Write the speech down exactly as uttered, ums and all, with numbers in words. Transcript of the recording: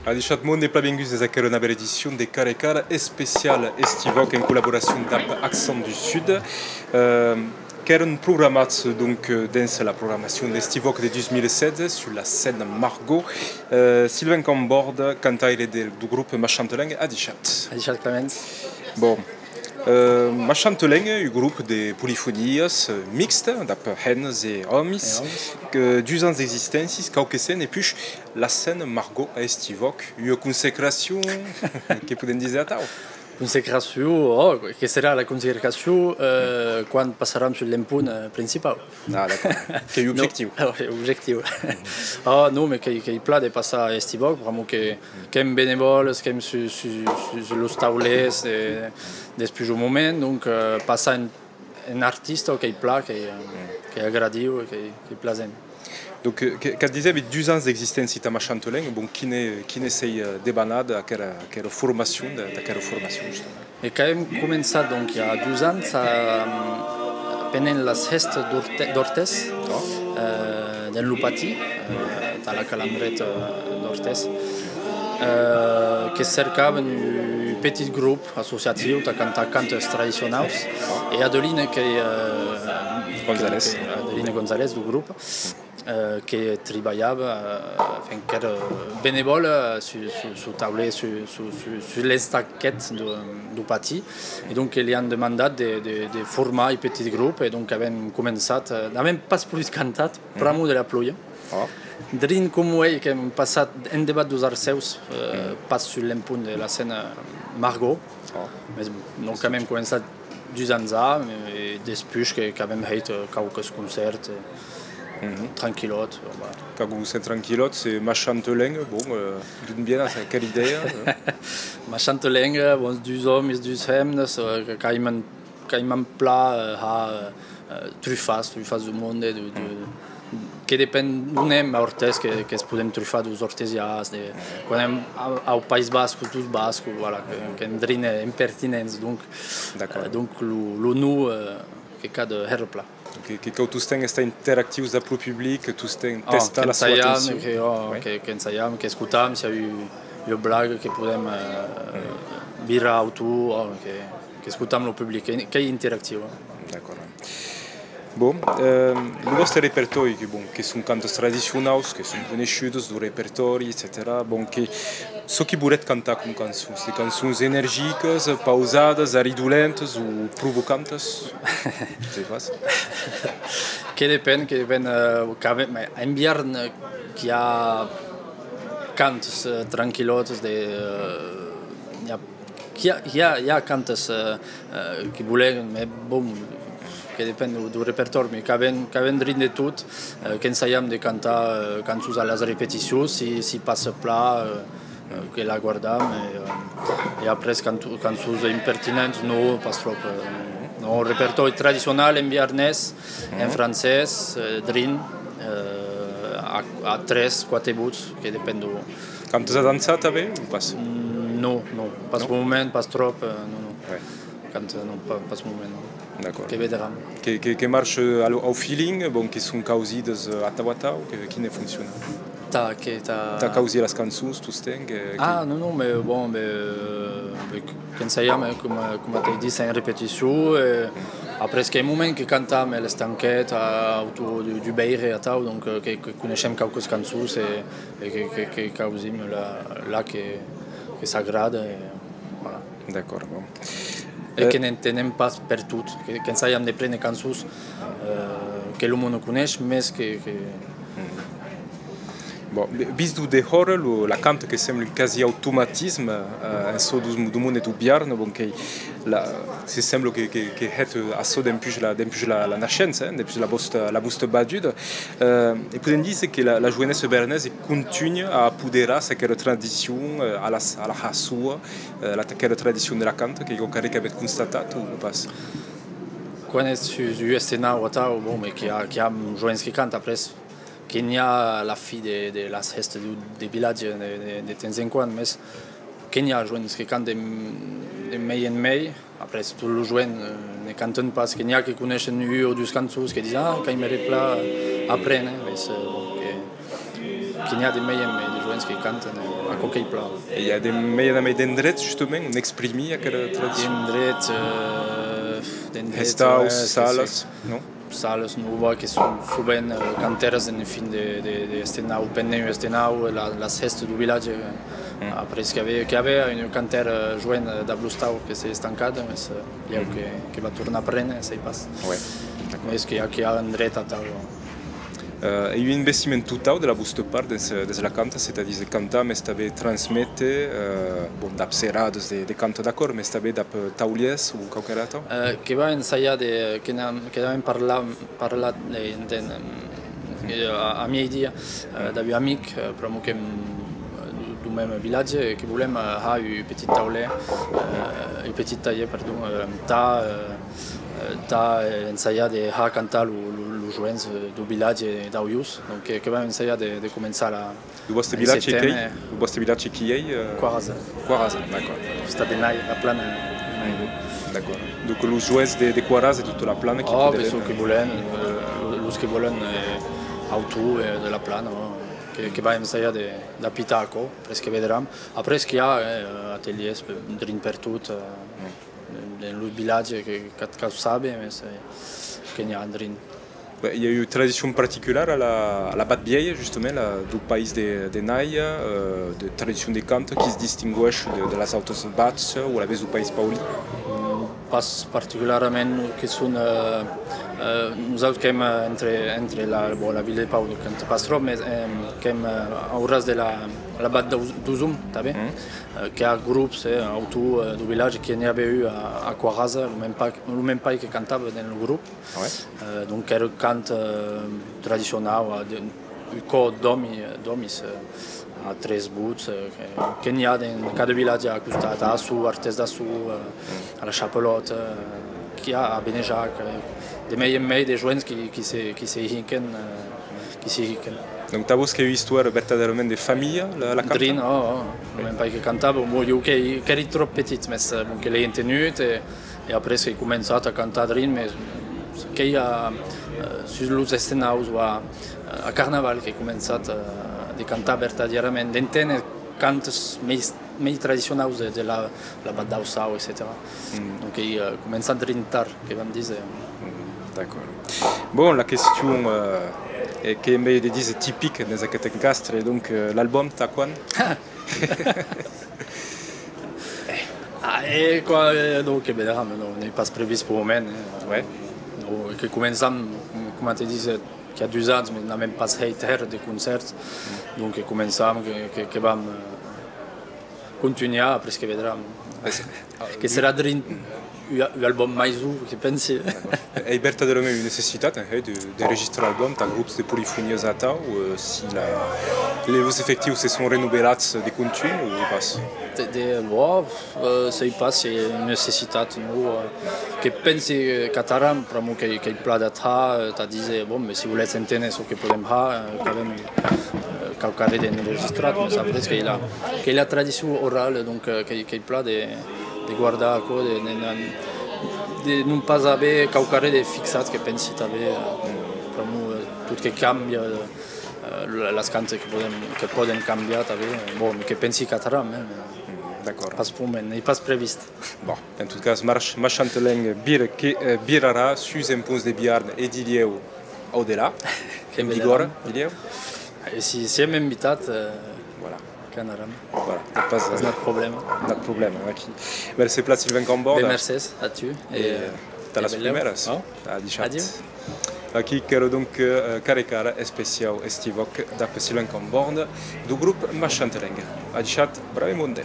Adishatz monde, plan venguts dins aquera navèra edicion de Cara e Cara, especial Hestiv'Òc en collaboracion dab Accents du Sud. Euh, qu'èran programats, donc, euh, dens la programacion d'Hestiv'Òc de dus mila setze sus la scèna Margot. Euh, Sylvain Camborde, cantaire de, deu grop Machante Lenga, adishatz. Adishatz, Clemens. Bon, euh, Machante Lenga, un grop de polifonias, euh, mixte, dab hemnas e òmis, e òmis. Que dus ans d'existéncia, quauques cents, e puish la scèna Margot a Hestiv'Òc, ua consecracion, que podem díser atau? Consecracion, ò, que serà la consecracion, euh, quan passaram sus l'empont, euh, principau. Ah, d'acòrd. Qu'ei objectiu. Non, ah, ouais, objectiu. Ah, non, mès qu'ei, qu'ei plan de passar a Hestiv'Òc, pr'amor que, qu'èm benevòles, qu'èm sus, sus, sus los taulèrs, eh, despuish un moment, donc, euh, passar en, en artista, qu'ei plan, qu'ei, euh, qu'ei agradiu, qu'ei, qu'ei plasent. Donc, euh, que, qu'ac disèvi, dus ans d'existéncia tà Machante Lenga, bon, quine, quine s'ei, euh, debanada aquera, aquera formacion, de, d'aquera formacion, justament? E qu'avem començat, donc, i a dus ans, a, penent las hèstas d'Orte-, d'Ortès, euh, dens lo Patí, euh, tà la Calandreta, euh, d'Ortès, euh, que cercavan un petit grop associatiu tà cantar cantes tradicionaus, e Adeline, qu'ei, euh, González. Que, que, Adeline González, deu grop, euh, que tribalhava, euh, enfin, qu'èra benevòla, euh, sus, sus, suu taulèr, sus, sus, sus, sus l'estanquet deu, deu Patí. E donc, que li an demandat de, de, de formar un petit grop, e donc avem començat, euh, n'avem pas pogut cantar, pr'amor de la ploja. Drin coma uei qu'èm passat en devath deus arcèus, euh, pas sus l'empont de la scèna Margot. Mès, donc, avem començat dus ans a, e despuish que, qu'avem hèit, euh, quauques concèrts, euh, tranquillòt, voilà. Quauques concèrts tranquillòts, e Machante Lenga, bon, euh, d'on vien aquera idèa, euh? Machante Lenga, bon, dus òmes, dus hemnas, euh, que, qu'aiman, qu'aiman plan, euh, har, euh, euh, trufas, trufas deu monde, de, de, que depen d'on èm a Ortès, que, que's podem trufar deus ortesians, de, quan èm au, au País Basco, deus bascos, voilà, que, qu'èm drin impertinents, donc, euh, donc lo, lo nom, euh, que cau hèr plan. Que, que cau tostemps estar interactius dab lo public, tostemps testar la soa atencion. Que, ò, que, qu'ensajam, qu'escotam, s'i a ua, ua blaga que podem, euh, virar autorn, ò, que, qu'escotam lo public, que, qu'ei interactiu, eh. D'acòrd. Bon, euh, lo vòste repertòri, que, bon, que son cantes tradicionaus, que son coneishudes deu repertòri, etcetèra. Bon, que, çò qui voletz cantar com cançons, de cançons energicas, pausadas, aridolentas o provocantas? Sai pas. Que depen, que depen, euh, qu'avem, en ivièrn, euh, qu'i a cantes, euh, tranquillòtes de, euh, i a Qu'i a, i a, i a cantes, euh, euh, qui volèn, mès bon, que depen deu, deu repertòri, mès qu'avem, qu'avem drin de tot, euh, qu'ensajam de cantar, euh, cançons a las repeticions, si, si passa plan, euh, euh, que la guardam, e, euh, e après canto-, cançons impertinents, non, pas tròp, euh, non, repertòri tradicional en biarnés, en francés, euh, drin, euh, a, a tres, quate votz, que depen deu, Cantas a dançar tanben o pas? Non, non, pas au moment, pas tròp, euh, non, non. Canta, non, pas, pas au moment, non. D'acòrd. Que vedram. Que, que, que marcha au, au feeling, bon, que son causidas, euh, atau atau, que, quine fonciona? Tà, que tà... Tà causir las cançons, tostemps, que, que... Ah, non, non, mès bon, mès, euh, mès qu'ensajam, eh, coma, coma t'ai dit, en repeticion, e après qu'ei un moment que cantam, eh, l'estanquet, a, autorn deu, deu veire, atau, donc, euh, que, que coneishem quauques cançons, e, e que, que, que causim la, la que, que s'agrada, e voilà. D'acòrd, bon. E que n'entenem pas pertot, que, qu'ensajam de préner cançons, euh, que lo monde coneish, mès que, que... Bon, vist deu dehòra, lo, la canta que sembla un quasi automatisme, euh, en çò deu, deu monde deu Biarn, bon, que la, se sembla que, que, que hètz açò dempuish la, dempuish la, la naishença, eh, dempuish la vòsta, la vòsta vaduda. Euh, e podem díser que la, la joenessa bearnesa contunha a apoderar-se aquera tradicion, euh, a la, a la har soa, euh, la, aquera tradicion de la canta, qu'ei quauquarren qu'avètz constatat o pas? Quan ètz sus un escenau atau, bon, mès qu'i a, qu'i a joens que canta, après, que n'i a la fin de, de las hèstas de, de vilatge de, de, de temps en quan, mès que n'i a joens que canten de mei en mei, après tots los joens, euh, ne canten pas, que n'i a que coneishen ua o duas cançons, que disen, ah, qu'aimeré plan apréner, mès, euh, bon, que, Que n'i a de mei en mei de joens que cantan, eh, aquò qu'ei plan. E i a de mei en mei d'endrets, justament, on exprimir aquela tradicion? D'endrets, eh, d'endrets, hestaus, eh, salas, non? Salas novas que son sovent, eh, cantèras en fin de, de, de estenau, pendent un estenau, la, las hèstas deu vilatge, eh, après que i avè, que i avè un cantèr, eh, joen, eh, dab l'ostau que s'ei estancat, mès, eh, lhèu que, que va tornar préner, sèi pas. Ouais, d'acòrd. Mès que i a, que i a un dret atau. Eh, e un investiment totau de la vòsta part dens, dens la canta, c'est-à-dire cantar, mès tanben transméter, eh, bon, dab seradas de, de canta, d'acòrd, mès tanben dab, eh, taulièrs o quauquarren atau? Eh, que vam ensajar de, que n'am, que n'avem parlat, parlat de, de, eh, a, a mieidia, eh, dab un amic, eh, pr'amor qu'èm, eh, deu, deu mème vilatge, e que volem, eh, har un petit taulèr, eh, un petit talhèr, perdon, eh, tà, eh, eh, tà, eh, ensajar de har cantar lo, lo, los joens, eh, deu vilatge e d'aulhors. Donc, eh, que vam ensajar de, de començar la, Lo vòste vilatge qu'ei? Lo vòste vilatge qui ei, eh? Coarasa. Coarasa, d'acòrd. Costat de Nai, la plana. D'acòrd. Donc los joens de, de Coarasa e tota la plana qui... Oh, ben, çò que volèn, eh, los que volèn, eh, autor, eh, de la plana, non? Que, que vam ensajar de, d'apitar aquò, après que vedram. Après que i a, eh, atelièrs, eh, drin pertot, eh, dens lo vilatge que, que cau saber, mès, eh, que n'i a drin. Ben, i a ua tradicion particulara a la, a la Vath Vielha, justament, la, deu país de, de Nai, eh, de tradicion de canta qui's distingueish de, de las autras vaths, o alavetz deu país paulin? Mm, pas particularament, que son, eh, eh, nosauts qu'èm, eh, entre, entre la, bon, la vila de Pau, que canta pas tròp, mès, eh, qu'èm, eh, au ras de la, la Vath d'Aus-, d'Ausum, tanben, eh, que i a grops, eh, autour, eh, deu vilatge, que n'i avè un a, a Coarasa, lo mème pair, lo mème pair que cantava dens lo grop. Ouais. Eh, donc, qu'èra cant, eh, tradicionau, eh, de, un còr d'òmi, eh, d'òmis, eh, a tres votz, eh, que, que n'i a dens cada vilatge a costat, a Assó, Artés d'Assó, eh, a la Chapelòta, eh, qu'i a a Benejac, eh, de mei en mei de joens qui, qui se, qui se hiquen, eh, qui se hiquen. Donc, tà vos qu'ei ua istòria vertadèrament de familha, la, la canta? Drin, oh, oh, lo mème pair que cantava, bon, jo qu'èri, qu'èri tròp petit, mès, eh, bon, que l'èi entenut, e, E après qu'èi començat a cantar drin, mès qu'ei a, eh, sus los estenaus o a, a Carnaval qu'èi començat, eh, de cantar vertadièrament, d'enténer cants mei, mei tradicionaus de, de la, la Vath d'Aussau, etcetèra. Donc èi, eh, començat drin tard, que vam díser. D'acòrd. Bon, la question, eh, e qu'ei, en vei de díser, tipic dens aqueth encastre, donc, eh, l'album, tà quan? Ah, e quoi, eh, donc, eh, ben, ah, mais non, n'ei pas previst peu moment, eh. Ouais. Non, que començam, coma te dise, qu'i a dus ans, mès n'avem pas hèit hèra de concèrts. Donc, que començam, que, que, que vam, eh, contunhar, après que vedram. Que serà drin un, un album maison, que pensi. Ei vertadèrament ua necessitat, en hèit, de, d'enregistrar l'album tà grops de polifonias atau, eh, si la, los efectius se son renovelats de contunh o pas? De, de, bon, eh, sèi pas, sèi ua necessitat, non, eh, que pensi, eh, qu'ataram, pr'amor qu'ei, qu'ei plan d'atau, eh, tà díser, bon, mès si volètz enténer çò que podem har, eh, qu'avem, eh, quauquarren d'enregistrat, mès après qu'ei la, qu'ei la tradicion orala, donc, eh, qu'ei, qu'ei plan de, de guardar aquò, de, de, de, de non pas aver quauquarren de fixat, que pensi tanben, eh, pr'amor, eh, tot que cambia, eh, la, las cantas que podem, que pòden cambiar tanben, eh, bon, que pensi qu'ataram, eh, mès... D'acòrd. Pas peu moment, n'ei pas previst. Bon, en tot cas, March-, Marchand Laine vira que, eh, virarà sus en ponts de Biarn e dilhèu au delà, en Bigòrra, dilhèu. E si, si èm invitat, eh, voilà. Qu'anaram. Voilà, pas, pas nat problèma. Nat problèma, aquí. Mercés plan Sylvain Camborde. Ben, mercés a tu. E, eh, tà las prumèras. Adishatz. Adiu. Aquí qu'èra donc, eh, Cara e Cara especiau Estivòc dab Sylvain Camborde deu grop Marchand Laine. Adishatz, brave monde.